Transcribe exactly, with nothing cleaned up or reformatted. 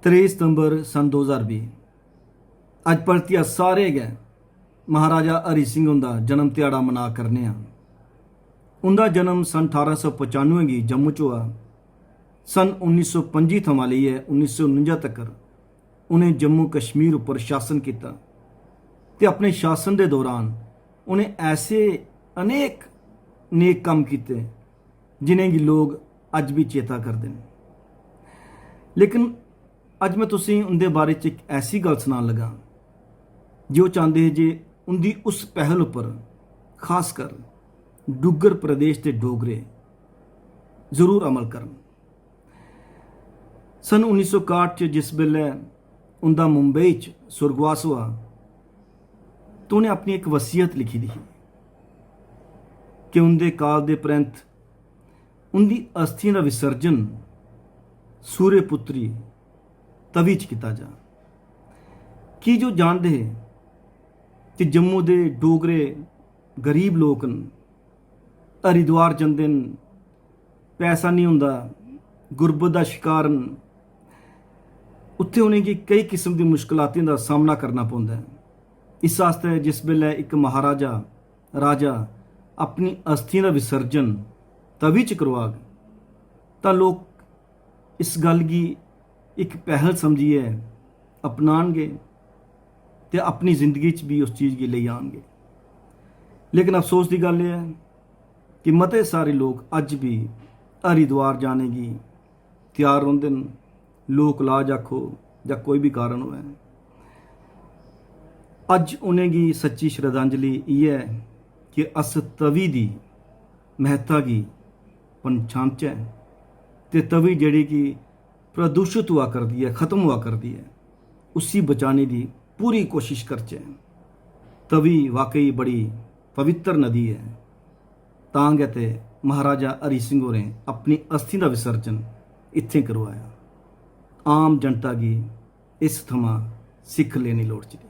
त्रेई सितंबर सन दो ज्हार बीह्। अज्ज परतियै सारे गै महाराजा हरि सिंह हुंदा जन्म ध्याड़ा मना करने आं। उं'दा जन्म सन ठारां सौ पचानुए गी जम्मू च होआ। सन उन्नी सौ पंजी थमां लेइयै उन्नी सौ उनुंजा तक्कर उ'नें जम्मू कश्मीर उप्पर शासन कीता ते अपने शासन दे दौरान उ'नें ऐसे अनेक नेक कम्म कीते जिनेंगी लोक अज्ज बी चेता करदे न। लेकिन अज्ज में तुसेंगी उं'दे बारे च इक ऐसी गल्ल सनान लगा जे ओह् चांह्दे हे जे उं'दी उस पैह्ल उप्पर खासकर डुग्गर प्रदेश दे डोगरे जरूर अमल करन। सन उन्नी सौ काह्ट च जिस बेल्लै उं'दा मुंबई च सुरगवास होआ ते उ'नें अपनी इक वसीयत लिखी दी ही कि उं'दे काल दे परैंत उं'दी अस्थियें दा विसर्जन सूर्यपुत्री तवी च कीता जा। की जो जानदे हे कि जम्मू दे डोगरे गरीब लोक न, हरिद्वार जंदे न, पैसा निं होंदा, गुरबत दा शकार न, उत्थै उ'नेंगी केई किस्म दी मुश्कलातें दा सामना करना पौंदा ऐ। इस आस्तै जिस बेल्लै इक महाराजा, राजा अपनी अस्थियें दा विसर्जन तवी च करोआग तां लोक इस गल्ल गी इक पैहल समझियै अपनान गे ते अपनी जिंदगी च बी उस चीज गी लेई आन गे। लेकिन अफसोस दी गल्ल एह् ऐ कि मते सारे लोक अज्ज बी हरिद्वार जाने गी त्यार रौंह्दे न, लोक लाज आखो जां कोई बी कारण होऐ। अज्ज उ'नेंगी सच्ची श्रद्धांजलि इ'यै ऐ कि अस तवी दी म्हत्ता गी पंछानचै ते तवी जेह्ड़ी कि प्रदूषत होआ करदी ऐ, खत्म होआ करदी ऐ, उसी बचाने दी पूरी कोशिश करचै। तवी वाकई बड़ी पवित्र नदी ऐ, तां गै ते महाराजा हरि सिंह होरें अपनी अस्थि दा विसर्जन इत्थें करवाया। आम जनता गी इस थमां सिक्ख लेनी लोड़चदी।